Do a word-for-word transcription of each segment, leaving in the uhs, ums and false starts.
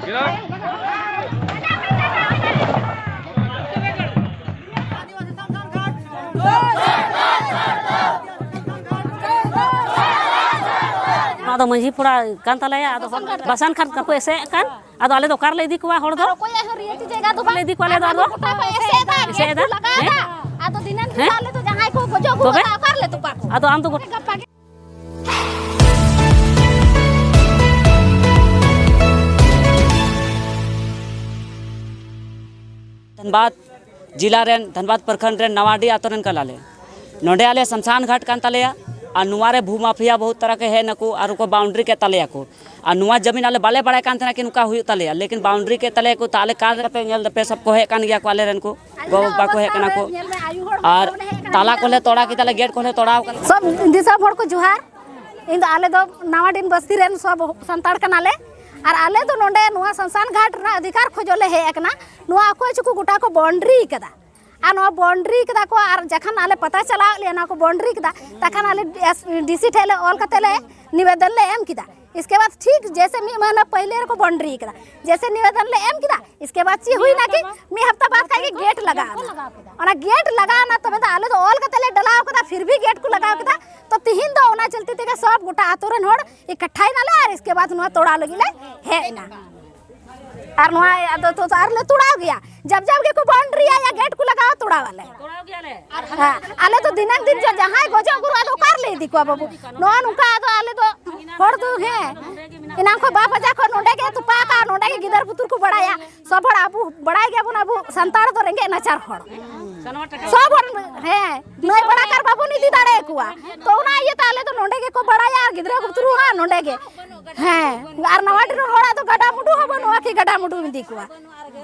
ᱱᱚᱣᱟ ᱫᱚ ᱢᱟᱹᱡᱷᱤ ᱯᱟᱲᱟ ᱠᱟᱱ ᱛᱟᱞᱮᱭᱟ᱾ ᱟᱫᱚ ᱵᱟᱥᱟᱱ ᱠᱷᱟᱱ ᱠᱚ ᱮᱥᱮᱫ ᱠᱟᱱ, ᱟᱫᱚ ᱟᱞᱮ ᱫᱚ ᱚᱠᱟ ᱨᱮᱞᱮ ᱤᱫᱤ ᱠᱚᱣᱟ? ᱦᱚᱲ ᱫᱚ ᱚᱠᱚᱭᱟᱜ ᱦᱚᱸ ᱨᱤᱭᱟᱹᱛᱤ ᱡᱟᱭᱜᱟ ᱫᱚ ᱵᱟᱝ᱾ ᱞᱮ ᱤᱫᱤ ᱠᱚᱣᱟ ᱟᱞᱮ ᱫᱚ᱾ ᱟᱫᱚ ᱜᱚᱴᱟ ᱠᱚ ᱮᱥᱮᱫ ᱮᱫᱟ, ᱮᱥᱮᱫ ᱜᱮᱴ ᱮᱫᱟ? ᱠᱚ ᱞᱟᱜᱟᱣ ᱦᱮᱸ? ᱮᱫᱟ᱾ ᱟᱫᱚ ᱫᱤᱱᱟᱹᱢ ᱫᱤᱱ ᱦᱮᱸ? ᱟᱞᱮ ᱫᱚ ᱡᱟᱦᱟᱸᱭ ᱠᱚ ᱜᱚᱡᱚᱜ ᱛᱚᱵᱮ? ᱜᱩᱨᱩᱜᱼᱟ, ᱚᱠᱟ ᱨᱮᱞᱮ ᱛᱚᱯᱟ ᱠᱚᱣᱟ? ᱟᱫᱚ ᱟᱢ ᱫᱚ ᱜᱚᱴᱟ ᱜᱟᱯᱟ ᱜᱮ᱾ ᱫᱷᱟᱱᱵᱟᱫᱽ ᱡᱤᱞᱟ ᱨᱮᱱ, ᱫᱷᱟᱱᱵᱟᱫᱽ ᱯᱨᱚᱠᱷᱚᱸᱰ ᱨᱮᱱ ᱱᱟᱣᱟᱰᱤ ᱟᱛᱳ ᱨᱮᱱ ᱠᱟᱱᱟᱞᱮ᱾ ᱱᱚᱰᱮ ᱟᱞᱮ ᱥᱢᱥᱟᱱ ᱜᱷᱟᱴ ᱠᱟᱱ ᱛᱟᱞᱮᱭᱟ ᱟᱨ ᱱᱚᱣᱟ ᱨᱮ ᱵᱷᱩ ᱢᱟᱯᱷᱤᱭᱟ ᱵᱚᱦᱩᱛ ᱛᱟᱨᱟ ᱠᱚ ᱦᱮᱡ ᱱᱟᱠᱚ ᱟᱨ ᱠᱚ ᱵᱟᱣᱩᱱᱰᱨᱤ ᱠᱮᱫ ᱛᱟᱞᱮᱭᱟ ᱠᱚ᱾ ᱟᱨ ᱱᱚᱣᱟ ᱡᱟᱢᱤᱱ ᱟᱞᱮ ᱵᱟᱞᱮ ᱵᱟᱲᱟᱭ ᱠᱟᱱ ᱛᱟᱦᱮᱱᱟ ᱠᱤ ᱱᱚᱝᱠᱟ ᱦᱩᱭᱩᱜ ᱛᱟᱞᱮᱭᱟ, ᱞᱮᱠᱤᱱ ᱵᱟᱣᱩᱱᱰᱨᱤ ᱠᱮᱫ ᱛᱟᱞᱮᱭᱟ ᱠᱚ᱾ ᱛᱟᱦᱞᱮ ᱠᱟᱨ ᱠᱟᱛᱮ ᱧᱮᱞ ᱫᱟᱯᱮ, ᱥᱚᱵ ᱠᱚ ᱦᱮᱡ ᱠᱟᱱ ᱜᱮᱭᱟ ᱠᱚ ᱟᱞᱮ ᱨᱮᱱ ᱠᱚ, ᱜᱚ ᱵᱟᱵᱟ ᱠᱚ ᱦᱮᱡ ᱠᱟᱱᱟ ᱠᱚ᱾ ᱟᱨ ᱛᱟᱞᱟ ᱠᱚᱞᱮ ᱛᱚᱲᱟ ᱠᱮᱫᱟ ᱞᱮ, ᱜᱮᱴ ᱠᱚᱞᱮ ᱛᱚᱲᱟᱣ ᱠᱟᱫᱟ᱾ ᱥᱚᱵ ᱫᱤᱥᱚᱢ ᱦᱚᱲ ᱠᱚ ᱡᱚᱦᱟᱨ᱾ ᱤᱧ ᱫᱚ, ᱟᱞᱮ ᱫᱚ ᱱᱟᱣᱟᱰᱤᱱ ᱵᱟᱥᱛᱤ ᱨᱮᱱ ᱥᱚᱵ ᱥᱟᱱᱛᱟᱲ ᱠᱟᱱᱟᱞᱮ᱾ ᱟᱨ ᱟᱞᱮ ᱫᱚ ᱱᱚᱰᱮ ᱱᱚᱣᱟ ᱥᱢᱥᱟᱱ ᱜᱷᱟᱴ ᱨᱮᱱᱟᱜ ᱚᱫᱷᱤᱠᱟᱨ ᱠᱷᱚᱡᱚᱜ ᱞᱮ ᱦᱮᱡ ᱟᱠᱟᱱᱟ᱾ ᱱᱚᱣᱟ ᱚᱠᱚᱭ ᱪᱚᱠᱚ ᱜᱚᱴᱟ ᱠᱚ ᱵᱟᱣᱩᱱᱰᱨᱤ ᱠᱟᱫᱟ᱾ ᱟᱨ ᱱᱚᱣᱟ ᱵᱟᱣᱩᱱᱰᱨᱤ ᱠᱟᱫᱟ ᱠᱚ, ᱟᱨ ᱡᱚᱠᱷᱚᱱ ᱟᱞᱮ ᱯᱟᱛᱟ ᱪᱟᱞᱟᱣ ᱞᱮᱭᱟ, ᱱᱚᱣᱟ ᱠᱚ ᱵᱟᱣᱩᱱᱰᱨᱤ ᱠᱟᱫᱟ, ᱛᱚᱠᱷᱚᱱ ᱟᱞᱮ ᱰᱤ ᱥᱤ ᱴᱷᱮᱡ ᱞᱮ ᱚᱞ ᱠᱟᱛᱮ ᱞᱮ ᱱᱤᱵᱮᱫᱚᱱ ᱞᱮ ᱮᱢ ᱠᱮᱫᱟ᱾ ᱤᱥᱠᱮ ᱵᱟᱫ ᱴᱷᱤᱠ ᱡᱮᱥᱮ ᱢᱤᱫ ᱢᱟᱹᱦᱱᱟᱹ ᱯᱟᱦᱞᱮ ᱨᱮᱠᱚ ᱵᱟᱣᱩᱱᱰᱨᱤ ᱠᱟᱫᱟ, ᱡᱮᱥᱮ ᱱᱤᱵᱮᱫᱚᱱ ᱞᱮ ᱮᱢ ᱠᱮᱫᱟ, ᱤᱥᱠᱮ ᱵᱟᱫ ᱪᱮᱫ ᱦᱩᱭᱱᱟ ᱠᱤ ᱢᱤᱫ ᱦᱟᱯᱛᱟ ᱵᱟᱫ ᱠᱷᱟᱡ ᱜᱮ ᱜᱮᱴ ᱞᱟᱜᱟᱣ ᱮᱱᱟ᱾ ᱚᱱᱟ ᱜᱮᱴ ᱞᱟᱜᱟᱣ ᱮᱱᱟ, ᱛᱚᱵᱮ ᱫᱚ ᱟᱞᱮ ᱫᱚ ᱚᱞ ᱠᱟᱛᱮ ᱞᱮ ᱰᱟᱞᱟᱣ ᱠᱟᱫᱟ, ᱯᱷᱤᱨ ᱵᱷᱤ ᱜᱮᱴ ᱠᱚ ᱞᱟᱜᱟᱣ ᱠᱮᱫᱟ᱾ ᱛᱚ ᱛᱤᱦᱤᱧ ᱫᱚ ᱚᱱᱟ ᱪᱚᱞᱛᱮ ᱛᱮᱜᱮ ᱥᱚᱵ ᱜᱚᱴᱟ ᱟᱛᱳ ᱨᱮᱱ ᱦᱚᱲ ᱤᱠᱟᱴᱷᱟᱭ ᱱᱟᱞᱮ ᱟᱨ ᱤᱥᱠᱮ ᱵᱟᱫ ᱱᱚᱣᱟ ᱛᱚᱲᱟᱣ ᱞᱟᱹᱜᱤᱫ ᱞᱮ ᱦᱮᱡ ᱮᱱᱟ᱾ ᱟᱨ ᱱᱚᱣᱟ ᱟᱫᱚ ᱛᱚ ᱟᱨ ᱞᱮ ᱛᱚᱲᱟᱣ ᱜᱮᱭᱟ, ᱡᱟᱵ ᱡᱟᱵ ᱜᱮᱠᱚ ᱵᱟᱣᱩᱱᱰᱨᱤᱭᱟ, ᱭᱟ ᱜᱮᱴ ᱠᱚ ᱞᱟᱜᱟᱣᱟ, ᱛᱚᱲᱟᱣ ᱟᱞᱮ᱾ ᱦᱮᱸ, ᱟᱞᱮ ᱫᱚ ᱫᱤᱱᱟᱹᱢ ᱫᱤᱱ ᱡᱟ-, ᱡᱟᱦᱟᱸᱭ ᱜᱚᱡᱚᱜ ᱜᱩᱨᱩᱜ ᱟᱫᱚ ᱚᱠᱟ ᱨᱮᱞᱮ ᱤᱫᱤ ᱠᱚᱣᱟ ᱵᱟᱹᱵᱩ? ᱱᱚᱜᱼᱚ ᱱᱚᱝᱠᱟ ᱟᱫᱚ ᱟᱞᱮ ᱫᱚ ᱦᱚᱲ ᱫᱚ, ᱦᱮᱸ, ᱮᱱᱟᱝ ᱠᱷᱚᱱ ᱵᱟᱨ ᱵᱟᱡᱟ ᱠᱷᱚᱱ ᱱᱚᱸᱰᱮ ᱜᱮ ᱛᱚᱯᱟ ᱠᱟᱜᱼᱟ, ᱱᱚᱸᱰᱮ ᱜᱮ ᱜᱤᱫᱟᱹᱨ ᱯᱩᱛᱩᱨ ᱠᱚ ᱵᱟᱲᱟᱭᱟ᱾ ᱥᱚᱵ ᱦᱚᱲ ᱟᱵᱚ ᱵᱟᱲᱟᱭ ᱜᱮᱭᱟᱵᱚᱱ, ᱟᱵᱚ ᱥᱟᱱᱛᱟᱲ ᱫᱚ ᱨᱮᱸᱜᱮᱡ ᱱᱟᱪᱟᱨ ᱦᱚᱲ, ᱥᱚᱵ ᱦᱚᱲ, ᱦᱮᱸ, ᱱᱟᱹᱭ ᱵᱟᱲᱟ ᱠᱟᱨ ᱵᱟᱵᱚᱱ ᱤᱫᱤ ᱫᱟᱲᱮᱭᱟᱠᱚᱣᱟ᱾ ᱛᱚ ᱚᱱᱟ ᱤᱭᱟᱹᱛᱮ ᱟᱞᱮ ᱫᱚ ᱱᱚᱸᱰᱮ ᱜᱮᱠᱚ ᱵᱟᱲᱟᱭᱟ ᱟᱨ ᱜᱤᱫᱽᱨᱟᱹ ᱯᱩᱛᱩᱨ ᱦᱚᱸ ᱱᱚᱸᱰᱮ ᱜᱮ᱾ ᱦᱮᱸ, ᱟᱨ ᱱᱟᱣᱟ ᱰᱤ ᱨᱮᱱ ᱦᱚᱲᱟᱜ ᱫᱚ ᱜᱟᱰᱟ ᱢᱩᱰᱩ ᱦᱚᱸ ᱵᱟᱹᱱᱩᱜᱼᱟ ᱠᱤ ᱜᱟᱰᱟ ᱢᱩᱰᱩ ᱤᱫᱤ ᱠᱚᱣᱟ᱾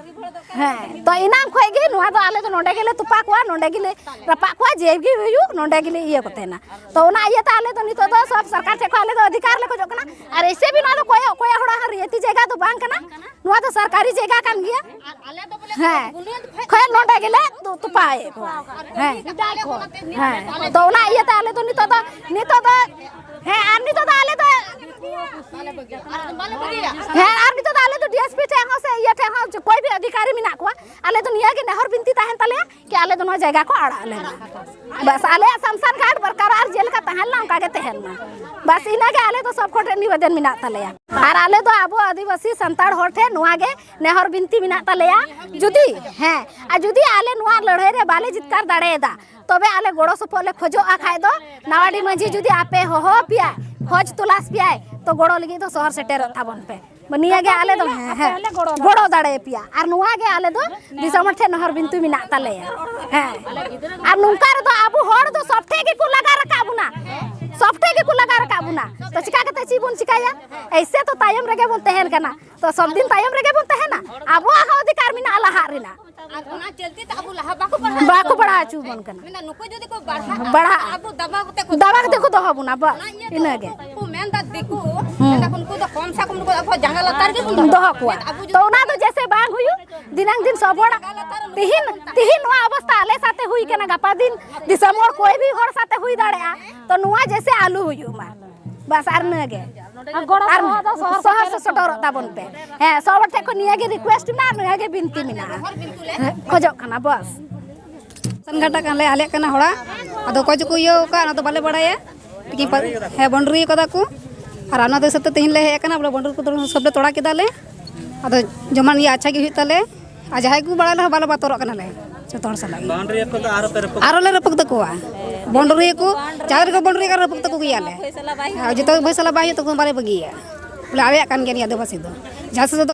ᱦᱮᱸ, ᱛᱚ ᱮᱱᱟᱝ ᱠᱷᱚᱡ ᱜᱮ ᱱᱚᱣᱟ ᱫᱚ ᱟᱞᱮ ᱫᱚ ᱱᱚᱸᱰᱮ ᱜᱮᱞᱮ ᱛᱚᱯᱟ ᱠᱚᱣᱟ, ᱱᱚᱸᱰᱮ ᱜᱮᱞᱮ ᱨᱟᱯᱟᱜ ᱠᱚᱣᱟ, ᱡᱮ ᱜᱮ ᱦᱩᱭᱩᱜ ᱱᱚᱸᱰᱮ ᱜᱮᱞᱮ ᱤᱭᱟᱹ ᱠᱚ ᱛᱟᱦᱮᱱᱟ᱾ ᱛᱚ ᱚᱱᱟ ᱤᱭᱟᱹᱛᱮ ᱟᱞᱮ ᱫᱚ ᱱᱤᱛᱚᱜ ᱫᱚ ᱥᱚᱵ ᱥᱚᱨᱠᱟᱨ ᱴᱷᱮᱡ ᱠᱷᱚᱡ ᱟᱞᱮ ᱫᱚ ᱚᱫᱷᱤᱠᱟᱨ ᱞᱮ ᱠᱷᱚᱡᱚᱜ ᱠᱟᱱᱟ᱾ ᱟᱨ ᱮᱭᱥᱮ ᱵᱤ ᱱᱚᱣᱟ ᱫᱚ ᱠᱚᱭᱚᱜ, ᱠᱚᱭᱚᱜ ᱦᱚᱲᱟᱜ ᱦᱚᱸ ᱨᱤᱭᱟᱹᱛᱤ ᱡᱟᱭᱜᱟ ᱫᱚ ᱵᱟᱝ ᱠᱟᱱᱟ, ᱱᱚᱣᱟ ᱫᱚ ᱥᱚᱨᱠᱟᱨᱤ ᱡᱟᱭᱜᱟ ᱠᱟᱱ ᱜᱮᱭᱟ᱾ ᱦᱮᱸ, ᱠᱷᱚᱡ ᱱᱚᱸᱰᱮ ᱜᱮᱞᱮ ᱛᱚ-, ᱛᱚᱯᱟᱭᱮᱫ ᱠᱚᱣᱟ᱾ ᱦᱮᱸ, ᱦᱮᱸ, ᱛᱚ ᱚᱱᱟ ᱤᱭᱟᱹᱛᱮ ᱟᱞᱮ ᱫᱚ ᱱᱤᱛᱚᱜ ᱫᱚ, ᱱᱤᱛᱚᱜ ᱫᱚ ᱦᱮᱸ, ᱟᱨ ᱱᱤᱛᱚᱜ ᱫᱚ ᱟᱞᱮ ᱫᱚ ᱦᱮᱸ, ᱟᱨ ᱱᱤᱛᱚᱜ ᱫᱚ ᱟᱞᱮ ᱫᱚ ᱰᱤ ᱮᱥ ᱯᱤ ᱴᱷᱮᱱ ᱦᱚᱸ ᱥᱮ ᱤᱭᱟᱹ ᱴᱷᱮᱱ ᱦᱚᱸ ᱚᱠᱚᱭ ᱵᱤ ᱚᱫᱷᱤᱠᱟᱨᱤ ᱢᱮᱱᱟᱜ ᱠᱚᱣᱟ, ᱟᱞᱮ ᱫᱚ ᱱᱤᱭᱟᱹ ᱜᱮ ᱱᱮᱦᱚᱨ ᱵᱤᱱᱛᱤ ᱛᱟᱦᱮᱱ ᱛᱟᱞᱮᱭᱟ ᱠᱤ ᱟᱞᱮ ᱫᱚ ᱱᱚᱣᱟ ᱡᱟᱭᱜᱟ ᱠᱚ ᱟᱲᱟᱜ ᱞᱮ ᱢᱟ᱾ ᱵᱟᱥ ᱟᱞᱮᱭᱟᱜ ᱥᱟᱢᱥᱟᱱ ᱜᱷᱟᱴ ᱵᱚᱨᱠᱟᱨᱟᱨ ᱡᱮᱞᱮᱠᱟ ᱛᱟᱦᱮᱱ ᱞᱮᱱᱟ ᱚᱱᱠᱟ ᱜᱮ ᱛᱟᱦᱮᱱ ᱢᱟ᱾ ᱵᱟᱥ ᱤᱱᱟᱹ ᱜᱮ ᱟᱞᱮ ᱫᱚ ᱥᱚᱵ ᱠᱚ ᱴᱷᱮᱱ ᱱᱤᱵᱮᱫᱚᱱ ᱢᱮᱱᱟᱜ ᱛᱟᱞᱮᱭᱟ᱾ ᱟᱨ ᱟᱞᱮ ᱫᱚ ᱟᱵᱚ ᱟᱹᱫᱤᱵᱟᱹᱥᱤ ᱥᱟᱱᱛᱟᱲ ᱦᱚᱲ ᱴᱷᱮᱱ ᱱᱚᱣᱟ ᱜᱮ ᱱᱮᱦᱚᱨ ᱵᱤᱱᱛᱤ ᱢᱮᱱᱟᱜ ᱛᱟᱞᱮᱭᱟ᱾ ᱡᱩᱫᱤ ᱦᱮᱸ ᱟᱨ ᱡᱩᱫᱤ ᱟᱞᱮ ᱱᱚᱣᱟ ᱞᱟᱹᱲᱦᱟᱹᱭ ᱨᱮ ᱵᱟᱞᱮ ᱡᱤᱛᱠᱟᱨ ᱫᱟᱲᱮᱭᱟᱫᱟ, ᱛᱚᱵᱮ ᱟᱞᱮ ᱜᱚᱲᱚ ᱥᱚᱯᱚᱦᱚᱫ ᱞᱮ ᱠᱷᱚᱡᱚᱜᱼᱟ ᱠᱷᱟᱡ ᱫᱚ ᱱᱟᱣᱟᱰᱤ ᱢᱟᱹᱡᱷᱤ ᱡᱩᱫᱤ ᱟᱯᱮ ᱦᱚᱦᱚ ᱯᱮᱭᱟ, ᱠᱷᱚᱡᱽ ᱛᱚᱞᱟᱥ ᱯᱮᱭᱟᱭ, ᱛᱚ ᱜᱚᱲᱚ ᱞᱟᱹᱜᱤᱫ ᱫᱚ ᱥᱚᱦᱚᱨ ᱥᱮᱴᱮᱨᱚᱜ ᱛᱟᱵᱚᱱ ᱯᱮ᱾ ᱱᱤᱭᱟᱹ ᱜᱮ ᱟᱞᱮ ᱫᱚ ᱦᱮᱸ ᱦᱮᱸ ᱜᱚᱲᱚ ᱫᱟᱲᱮᱭᱟᱯᱮᱭᱟ᱾ ᱟᱨ ᱱᱚᱣᱟ ᱜᱮ ᱟᱞᱮ ᱫᱚ ᱫᱤᱥᱚᱢ ᱦᱚᱲ ᱴᱷᱮᱱ ᱱᱮᱦᱚᱨ ᱵᱤᱱᱛᱤ ᱢᱮᱱᱟᱜ ᱛᱟᱞᱮᱭᱟ᱾ ᱦᱮᱸ, ᱟᱨ ᱱᱚᱝᱠᱟ ᱨᱮᱫᱚ ᱟᱵᱚ ᱦᱚᱲ ᱫᱚ ᱥᱚᱵ ᱴᱷᱮᱡ ᱜᱮᱠᱚ ᱞᱟᱜᱟ ᱨᱟᱠᱟᱵ ᱵᱚᱱᱟ, ᱥᱚᱵ ᱴᱷᱮᱡ ᱜᱮᱠᱚ ᱞᱟᱜᱟ ᱨᱟᱠᱟᱵ ᱵᱚᱱᱟ᱾ ᱛᱚ ᱪᱤᱠᱟ ᱠᱟᱛᱮ ᱪᱮᱫ ᱵᱚᱱ ᱪᱤᱠᱟᱭᱟ? ᱮᱭᱥᱮ ᱛᱚ ᱛᱟᱭᱚᱢ ᱨᱮᱜᱮ ᱵᱚᱱ ᱛᱟᱦᱮᱱ ᱠᱟᱱᱟ, ᱛᱚ ᱥᱚᱵ ᱫᱤᱱ ᱛᱟᱭᱚᱢ ᱨᱮᱜᱮ ᱵᱚᱱ ᱛᱟᱦᱮᱱᱟ? ᱟᱵᱚᱣᱟᱜ ᱦᱚᱸ ᱚᱫᱷᱤᱠᱟᱨ ᱢᱮᱱᱟᱜᱼᱟ ᱞᱟᱦᱟᱜ ᱨᱮᱱᱟᱜ᱾ ᱟᱨ ᱚᱱᱟ ᱪᱚᱞᱛᱮ ᱛᱮ ᱟᱵᱚ ᱞᱟᱦᱟ ᱵᱟᱠᱚ ᱵᱟᱲᱦᱟᱣ ᱵᱟᱠᱚ ᱵᱟᱲᱦᱟᱣ ᱦᱚᱪᱚ ᱵᱚᱱ ᱠᱟᱱᱟ᱾ ᱢᱮᱱᱟ, ᱱᱩᱠᱩ ᱡᱩᱫᱤ ᱠᱚ ᱵᱟᱲᱦᱟᱜᱼᱟ, ᱵᱟᱲᱦᱟᱜᱼᱟ᱾ ᱟᱵᱚ ᱫᱟᱵᱟ ᱠᱟᱛᱮ ᱠᱚ ᱫᱟᱵᱟ ᱠᱟᱛᱮ ᱠᱚ ᱫᱚᱦᱚ ᱵᱚᱱᱟ, ᱵᱟᱥ, ᱚᱱᱟ ᱤᱭᱟᱹ ᱫᱚ ᱤᱱᱟᱹ ᱜᱮ᱾ ᱩᱱᱠᱩ ᱢᱮᱱᱫᱟ ᱫᱤᱠᱩ, ᱦᱩᱸ᱾ ᱢᱮᱱᱫᱟ ᱠᱚ, ᱩᱱᱠᱩ ᱫᱚ ᱠᱚᱢ ᱥᱮ ᱠᱚᱢ ᱩᱱᱠᱩ ᱫᱚ ᱟᱵᱚ ᱡᱟᱸᱜᱟ ᱞᱟᱛᱟᱨ ᱨᱮᱜᱮ ᱵᱚᱱ ᱫᱚᱦᱚ ᱫᱚᱦᱚ ᱠᱚᱣᱟ᱾ ᱟᱵᱚ ᱡᱩᱫᱤ ᱛᱚ ᱚᱱᱟ ᱫᱚ ᱡᱮᱥᱮ ᱵᱟᱝ ᱦᱩᱭᱩᱜ, ᱫᱤᱱᱟᱝ ᱫᱤᱱ ᱥᱚᱵ ᱦᱚᱲ ᱛᱤᱦᱤᱧ, ᱛᱤᱦᱤᱧ ᱱᱚᱣᱟ ᱚᱵᱚᱥᱛᱟ ᱟᱞᱮ ᱥᱟᱛᱮ ᱦᱩᱭ ᱠᱟᱱᱟ, ᱜᱟᱯᱟ ᱫᱤᱱ ᱫᱤᱥᱚᱢ ᱦᱚᱲ ᱠᱚᱭ ᱵᱷᱤ ᱦᱚᱲ ᱥᱟᱛᱮ ᱦᱩᱭ ᱫᱟᱲᱮᱭᱟᱜᱼᱟ᱾ ᱛᱚ ᱱᱚᱣᱟ ᱡᱮᱥᱮ ᱟᱞᱚ ᱦᱩᱭᱩᱜ ᱢᱟ, ᱵᱟᱥ, ᱟᱨ ᱤᱱᱟᱹ ᱜᱮ᱾ ᱟᱨ ᱜᱚᱲᱚ ᱟᱨ ᱥᱚᱯᱚᱦᱚᱫ ᱫᱚ ᱥᱚᱦᱚᱨ ᱥᱚᱦᱚᱨ ᱥᱮᱴᱮᱨ ᱥᱮᱴᱮᱨᱚᱜ ᱛᱟᱵᱚᱱ ᱯᱮ᱾ ᱦᱮᱸ, ᱥᱚᱵ ᱦᱚᱲ ᱴᱷᱮᱱ ᱠᱷᱚᱱ ᱱᱤᱭᱟᱹ ᱜᱮ ᱨᱤᱠᱩᱭᱮᱥᱴ ᱢᱮᱱᱟᱜᱼᱟ, ᱱᱤᱭᱟᱹ ᱜᱮ ᱵᱤᱱᱛᱤ ᱢᱮᱱᱟᱜᱼᱟ᱾ ᱦᱮᱸ, ᱠᱷᱚᱡᱚᱜ ᱠᱟᱱᱟ, ᱵᱟᱥ᱾ ᱥᱟᱱᱜᱷᱟᱴᱟ ᱠᱟᱱ ᱞᱮ ᱟᱞᱮᱭᱟᱜ ᱠᱟᱱᱟ ᱦᱚᱲᱟ, ᱟᱫᱚ ᱚᱠᱚᱭ ᱪᱚᱠᱚ ᱤᱭᱟᱹ ᱟᱠᱟᱫ, ᱚᱱᱟ ᱫᱚ ᱵᱟᱞᱮ ᱵᱟᱲᱟᱭᱟ᱾ ᱛᱤᱠᱤᱱ ᱯᱟ-, ᱦᱮᱸ, ᱵᱚᱱᱰᱨᱤ ᱠᱟᱫᱟ ᱠᱚ᱾ ᱟᱨ ᱚᱱᱟ ᱫᱚ ᱦᱤᱥᱟᱹᱵ ᱛᱮ ᱛᱮᱦᱮᱧ ᱞᱮ ᱦᱮᱡ ᱟᱠᱟᱱᱟ, ᱵᱚᱞᱮ ᱵᱚᱱᱰᱨᱤ ᱠᱚᱫᱚ ᱥᱚᱵ ᱞᱮ ᱛᱚᱲᱟ ᱠᱮᱫᱟ ᱞᱮ᱾ ᱟᱫᱚ ᱡᱮᱢᱚᱱ ᱤᱭᱟᱹ ᱟᱪᱪᱷᱟ ᱜᱮ ᱦᱩᱭᱩᱜ ᱛᱟᱞᱮ, ᱟᱨ ᱡᱟᱦᱟᱸᱭ ᱠᱚ ᱵᱟᱲᱟᱭ ᱞᱮᱦᱚᱸ ᱵᱟᱞᱮ ᱵᱟᱛᱚᱨᱚᱜ ᱠᱟᱱᱟ ᱞᱮ, ᱡᱚᱛᱚ ᱦᱚᱲ ᱥᱟᱞᱟᱜ ᱜᱮ᱾ ᱵᱟᱣᱩᱱᱰᱟᱨᱤ ᱠᱚᱫᱚ ᱟᱨᱚ ᱯᱮ ᱨᱟᱹᱯᱩᱫ ᱟᱨᱚ ᱞᱮ ᱨᱟᱹᱯᱩᱫ ᱛᱟᱠᱚᱣᱟ᱾ ᱵᱚᱱᱰᱨᱤ ᱠᱚ, ᱡᱟᱦᱟᱸ ᱨᱮᱠᱚ ᱵᱚᱱᱰᱨᱤ ᱠᱟᱱ ᱨᱟᱹᱯᱩᱫ ᱛᱟᱠᱚ ᱜᱮᱭᱟᱞᱮ᱾ ᱟᱨ ᱡᱚᱛᱚ ᱯᱷᱚᱭᱥᱟᱞᱟ ᱵᱟᱭ ᱦᱩᱭᱩᱜ ᱛᱟᱠᱚ ᱵᱟᱞᱮ ᱵᱟᱹᱜᱤᱭᱟ᱾ ᱵᱚᱞᱮ ᱟᱞᱮᱭᱟᱜ ᱠᱟᱱ ᱜᱮᱭᱟ ᱱᱤᱭᱟᱹ ᱟᱹᱫᱤᱵᱟᱹᱥᱤ ᱫᱚ᱾ ᱡᱟᱦᱟᱸ ᱥᱮᱫ ᱫᱚ